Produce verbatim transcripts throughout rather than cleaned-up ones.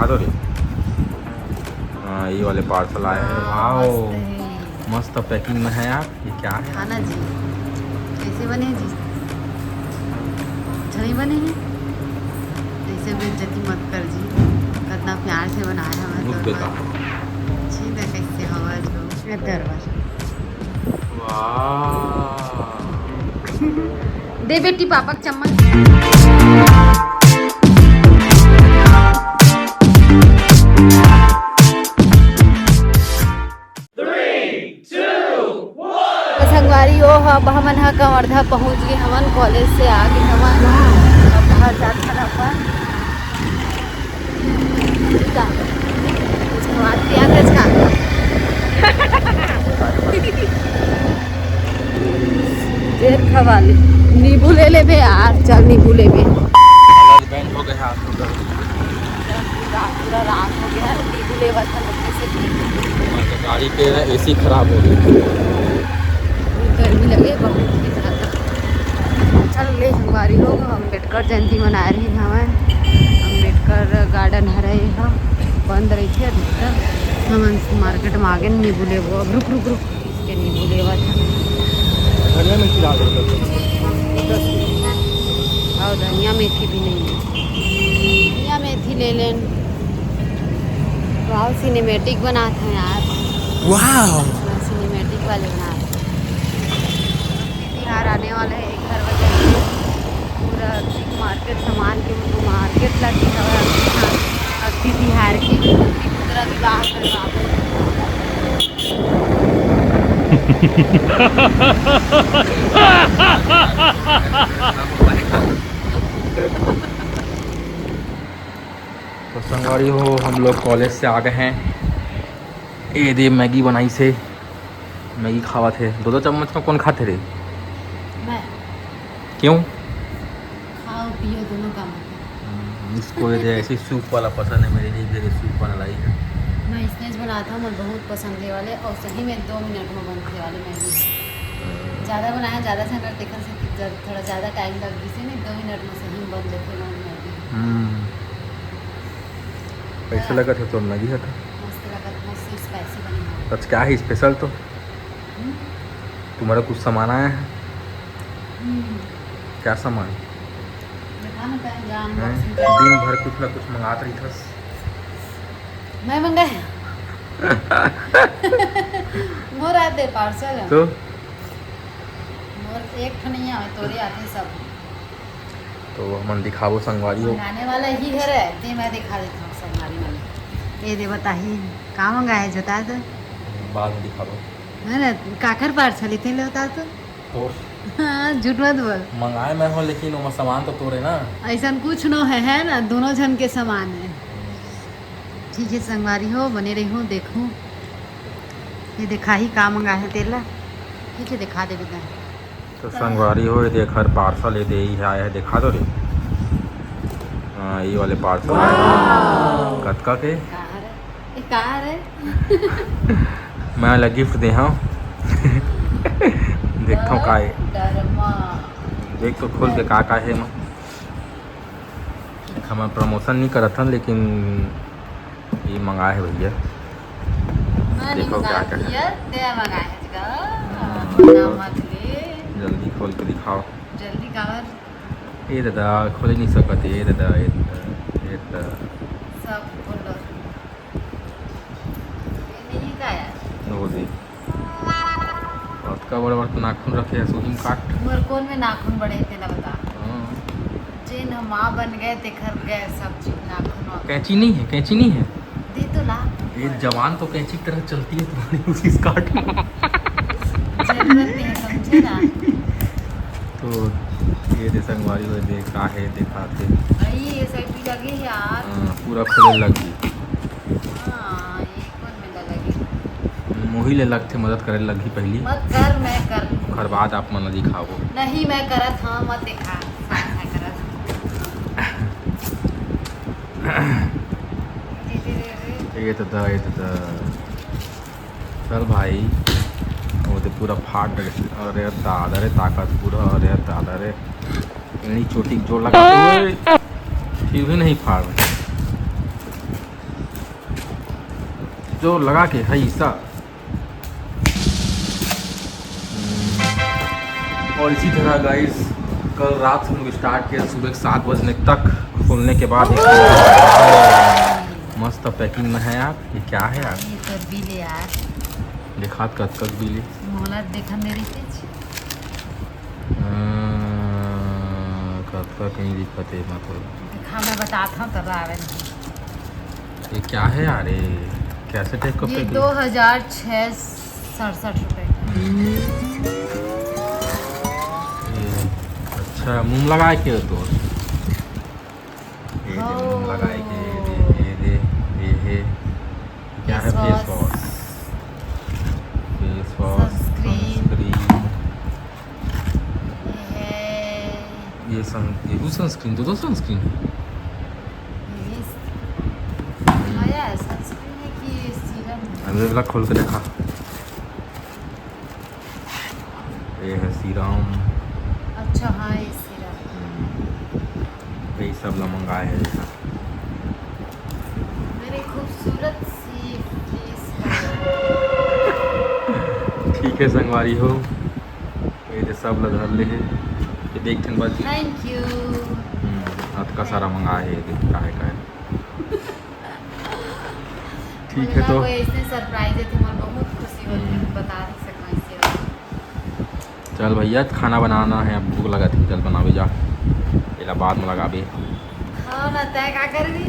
आ तो रे। हाँ, ये वाले पार्सल आए हैं। वाओ, मस्त है। मस्त पैकिंग में है यार। ये क्या है? खाना जी, कैसे बने जी? अच्छा नहीं बने हैं? ऐसे बेइज्जती मत कर जी, कितना प्यार से बनाया है। बहुत बेकार। ठीक है, कैसे हवा जो इधर बस। वाह। दे बेटी पापा के चम्मच। तो संगवारी हो, अब हमन ह कवर्धा पहुँच गे हमन, कॉलेज से आ गे हमन। अब घर जात हन अपन। ठीक है। कुछ खवाल पिया के खा। जेर खवाल। नींबू ले लेबे यार, चल नींबू लेबे। हालत बैंड हो गए हाथ में। पूरा रात हो गया, नींबू लेवा था लोग से। हाँ, तो गाड़ी के ना एसी खराब हो गई। गर्मी लगे बहुत ही ज़्यादा। चल ले संगवारी हो, अम्बेडकर जयंती मनाए रही हवन। अम्बेडकर गार्डन हरे ह, बंद रहिथे अधिकतर। हमन मार्केट में आगे नींबू लेबो। अब रुक, रुक, रुक, इसके नींबू लेवा था। धनिया मिर्ची डाल दो। और धनिया मेथी भी नहीं है, धनिया मेथी ले लेन। वाओ, सिनेमैटिक बनात हैं यार। वाओ। सिनेमैटिक वाले बनात हैं। तिहार आने वाला है, एक हर वजह से पूरा मार्केट सामान के, मार्केट लगी है। अक्ति तिहार की, अक्ति पुतरा विवाह करवाबो। तो संगवारी हो, हम लोग कॉलेज से आ गए हैं। ए दे मैगी बनाइस हे, मैगी खावत हे। दो दो चम्मच में कौन खाथे रे? मैं। क्यों? खाओ पियो दोनों काम होता है। हम्म, इसको ये दे ऐसे सूप वाला पसंद है, मेरे लिए भी सूप वाला लाई है। मैं इसने बनाता हूँ, मैं बहुत पसंद है वाले, और सही में दो मिनट में बनथे वाले मैगी। ज़्यादा बनाया, ज़्यादा झंझट, तेकर से जब थोड़ा ज़्यादा टाइम लग गई से नहीं, दो मिनट में सही में बन जाते मैगी। हम्म। कैसे लगा था तोर मैगी हा? मस्त लगा, मस्त स्पाइसी बनी है। आज क्या है स्पेशल तो? हम्म। तुम्हारा कुछ सामान आया है? हम्म। क्या सामान? दिखा ना, पहले जा हैं? Unboxing कर। दिन भर कुछ ना कुछ मंगात रही था। मैं मंगाया? मोर आते पार्सल। तो? मोर एक ठो नहीं आवे, तोरे आते सब। तो हमन दिखाबो संगवारी हो। मंगाने वाला ही है रे, ते मैं दिखा देता हूँ संगवारी मन। ये दे बताही, का मंगाए हे, बता दे। बाद में दिखाबो। है ना, काकर पार्सल इतने ले बता तो। तो हाँ, झूठ मत बोल। मंगाए मैं हो, लेकिन वो सामान तो तोरे ना। ऐसा कुछ नो है, है ना, दोनों जन के सामान है। ठीक है संगवारी हो, बने रही हूँ, देखूँ। ये दिखाही का मंगाए हे तेला। ठीक है, दिखा दे बेटा। तो संगवारी हो, ये देख हर पार्सल, ये दे ही आया है, दिखा दो रे। हाँ, ये वाले पार्सल आए हैं। कतका के? कार है। ये कार है। मैं अलग गिफ्ट दे हाँ। देखता हूँ का है। डरमा। देख तो खोल के का का है। मैं हमर प्रमोशन नहीं करत हन, लेकिन ये मंगाए हे भैया। मैं नहीं देखो क्या मंगाया क्या है। भैया, ते मंगाए हे का? हाँ। अपना मत ले। जल्दी खोल के दिखाओ। जल्दी काबर? ये दादा, खोल ही नहीं सकत, ये दादा, ये दादा, ये दादा। सब खोलो। ये नहीं का यार? वो दे। अतका बड़ बड़ नाखून रखे है, सुहिम काट। मोर कोन में नाखून बड़े हे, तेला बता। हाँ। जेन हम माँ बन गए, तेखर गए सब चीज नाखून वाखून। कैंची नहीं है, कैंची नहीं है। दे तो ला। ये जवान तो कैंची की तरह चलती है तुम्हारी, उसी से काट। जरूरत नहीं है, समझे ना। तो ये दे संगवारी हो, दे का है, दिखाते। भाई, ये सब भी लगे यार। हाँ, पूरा खुले लग गई। हाँ, ये कोन में लगे? मोही ले लगथे, मदद करे लगही पहली। मत कर, मैं कर लूँ। ओकर बाद आप मन ला दिखाबो। नहीं, मैं करत हाँ, मत दिखा। मैं करत। ये तो दा, ये तो दा। चल भाई, वो तो पूरा फाट डरे। अरे दादा रे, ताकत पूरा, अरे दादा रे, एड़ी चोटी के जोर लगा। ओए, फिर भी नहीं फाड़। जोर लगा के है ऐसा। और इसी तरह गाइस, कल रात से हम लोग स्टार्ट किया, सुबह के सात बजने तक खोलने के बाद एक मस्त पैकिंग में है यार। ये क्या है यार? ये तो बिल है यार। दिखात कतका बिल है। मोला देखा मेरी चीज। अं, कतका कहीं दिखत है, मतलब। देखा, मैं बताता हूँ, तब आवे नहीं। ये क्या है यार? ये कैसे टाइप का ये पैकिंग? दो हजार छः सड़सठ रुपये। ये अच्छा, मुंह लगा के हो तो। ये दे, मुंह लगाए के, ये दे, ये दे, ये है। क्या है? Face wash. Face wash, sunscreen. Sunscreen. ये है। ये सन-, ये भी सनस्क्रीन, दो, दो सनस्क्रीन है। ये स-, हाँ यार, सनस्क्रीन है कि सीरम है? अरे, वाला खोल के देखा। ये है सीरम। अच्छा, हाँ, ये सीरम। हम्म, यही सब ला मंगाए है। मेरे खूबसूरत सी फेस। ठीक है संगवारी हो, ये दे सब ला धर ले है। ये देख ठन बस। Thank you। हम्म, अतका सारा मंगाए है, ये देख, काहे, काहे। ठीक है, तो कोई ऐसे सरप्राइज है, तुम्हारा बहुत खुशी होती है, हम्म। बता नहीं सकता इसे। चल भैया, खाना बनाना है, अब भूख लगा थी, चल बनावे जा, एला बाद में लगाबे। हाँ ना, तय का कर दी?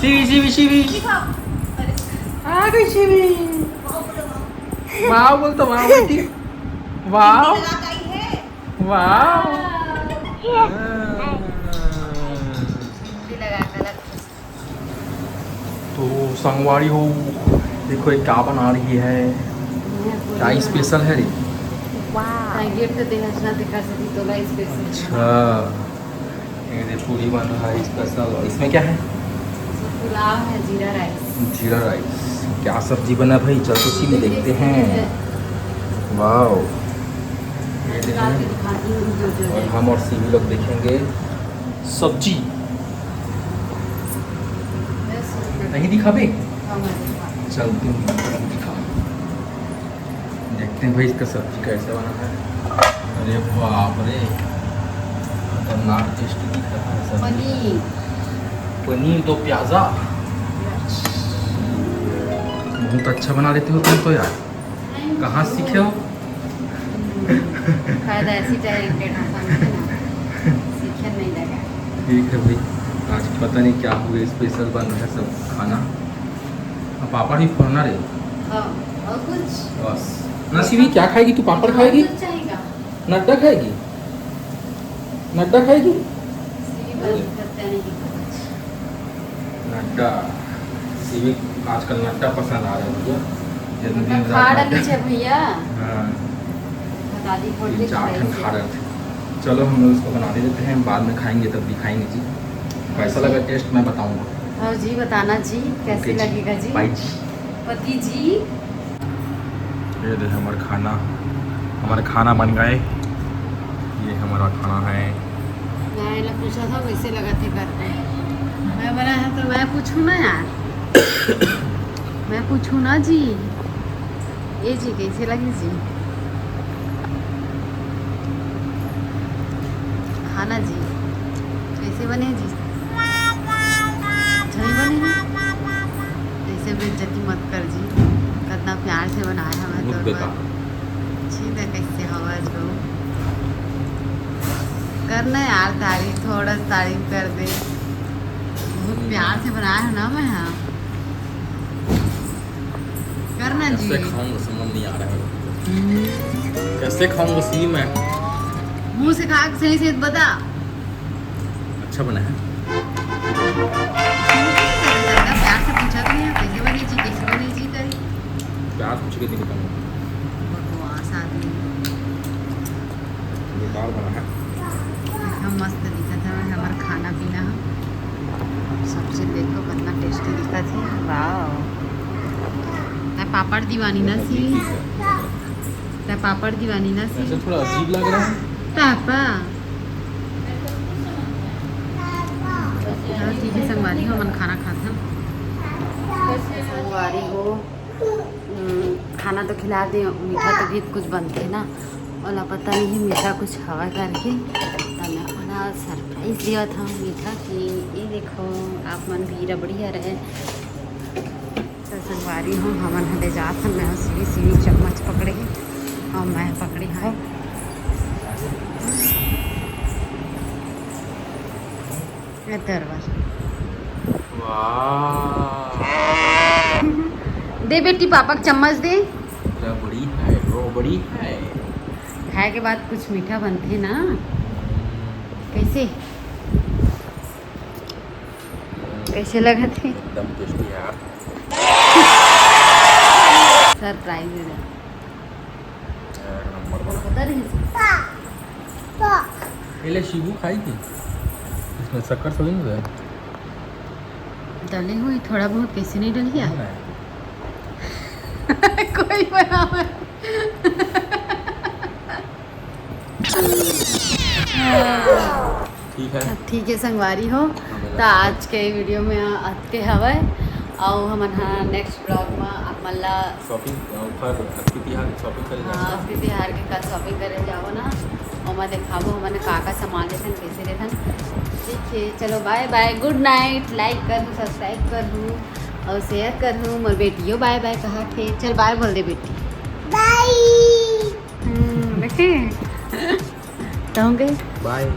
शिवी, शिवी, शिवी। आ गई शिवी। वाओ बोल तो, वाओ बेटी। वाओ। वाओ। तो संगवारी हो, देखो ये क्या बना रही है, क्या स्पेशल है रे? वाह। गेट से देखा, ना देखा सकी तो भाई स्पेशल। अच्छा, ये दे पूरी बन रहा है स्पेशल। और इसमें क्या है? इसमें पुलाव है, जीरा राइस। जीरा राइस। क्या सब्जी बना भाई? चल तो उसी में देखते हैं। वाओ। ये देखो। और हम और शिवी लोग देखेंगे सब्जी। नहीं दिखाबे? चल तुम दिखा। देखते हैं भाई इसका सब्जी कैसे बना है। अरे बाप रे, खतरनाक टेस्टी दिख रहा है सब्जी। पनीर। पनीर दो प्याजा। बहुत अच्छा बना लेते हो तुम तो यार। कहाँ सीखे हो? फायदा ऐसी टैलेंटेड है, समझे ना? सीखे नहीं लगा। ठीक है भाई, आज पता नहीं क्या हुआ, स्पेशल बन रहा है सब खाना। अब पापड़ भी फोड़ना रे। हाँ, और कुछ? बस। ना शिवी, क्या खाएगी तू? पापड़ खाएगी? कुछ चाहेगा? नड्डा खाएगी? नड्डा खाएगी? शिवी बंद करते नहीं कुछ। नड्डा, शिवी आजकल नड्डा पसंद आ रहा है भैया। जन्मदिन मतलब रात खा नड्डा। डाली छे भैया। हाँ। बता दी, ये फोड़ दे चार खाई ठन से। खा रहे थे। चलो, हम लोग इसको बना दे देते हैं, बाद में खाएंगे, तब दिखाएंगे जी। कैसा लगा टेस्ट, मैं बताऊंगा। हाँ जी, बताना जी, कैसे ओके जी। लगेगा जी? बाय जी। पति जी। ये दे हमार खाना, हमार खाना बन गए। ये हमारा खाना है। मैं एला पूछा था, वैसे लगा थे करते। मैं बना है तो मैं पूछूँ ना यार। मैं पूछूँ ना जी। ए जी, कैसे लगी जी खाना जी? कैसे बने जी? अच्छा नहीं बने जी? ऐसे बेइज्जती मत कर जी, कितना प्यार से बनाया हमें बहुत तो बेकार। छी ना, कैसे हवा जो करना यार, तारीफ, थोड़ा सा तारीफ कर दे। बहुत प्यार से बनाया है ना मैं, हाँ। करना जी। कैसे खाऊंगा, समझ नहीं आ रहा है। कैसे खाऊंगा सी मैं? मुंह से खा के सही से बता। अच्छा बना है। प्यार से पूछा तो नहीं, कैसे बनी जी, कैसे बनी जी करी। प्यार पूछ के नहीं बताऊंगा। बकवास आदमी। ये दाल बना है। एकदम मस्त दिखत है हमार खाना पीना। सब्जी देखो कितना टेस्टी दिखत है। वाओ। मैं पापड़ दीवानी ना सी। ठीक है। तै पापड़ दीवानी ना सी। ऐसे थोड़ा अजीब लग रहा है। पापा। हाँ, संगवारी हो, हमन खाना खात हन। संगवारी हो, हम्म, खाना तो खिला दे, मीठा तो भी कुछ बनथे ना, ओला पता नहीं है मीठा कुछ हवा करके, त मैं ओला सरप्राइज देवत हूँ मीठा कि ये देखो, आप मन भी रबड़ी हरे। तो संगवारी हो, हमन हले जात हन, मैं सीढ़ी सीढ़ी चम्मच पकड़े हूँ और मैं पकड़ी हूँ। ए तरवर। वाह। दे बेटी, पापा के चम्मच दे। रबड़ी है, रबड़ी है। खाए के बाद कुछ मीठा बनथे ना। कैसे, कैसे लगत हे? एकदम टेस्टी यार। सरप्राइज है। एक नंबर बना। पता नहीं। एले शिबू खाई थी, इसमें शक्कर थोड़ी ना है। डली हुई थोड़ा बहुत, कैसे नहीं डली है? नहीं। कोई बनावे। ठीक है। ठीक है संगवारी हो, हाँ, तो आज के वीडियो में अतके हवय, अउ हमन हा नेक्स्ट ब्लॉग में आप मन ला शॉपिंग, अ, पर अक्ति तिहार के शॉपिंग करे हाँ, जाबो। अक्ति तिहार के कल शॉपिंग करे जाबो ना, ओमा देखाबो हमन का का सामान लेथन, कैसे लेथन। ठीक है, चलो बाय बाय, गुड नाइट। लाइक कर दू, सब्सक्राइब कर दू और शेयर कर दू। मोर बेटियो बाय बाय कहा थे, चल बाय बोल दे बेटी। बाय। हम्म, देखे? तो हो गई। बाय।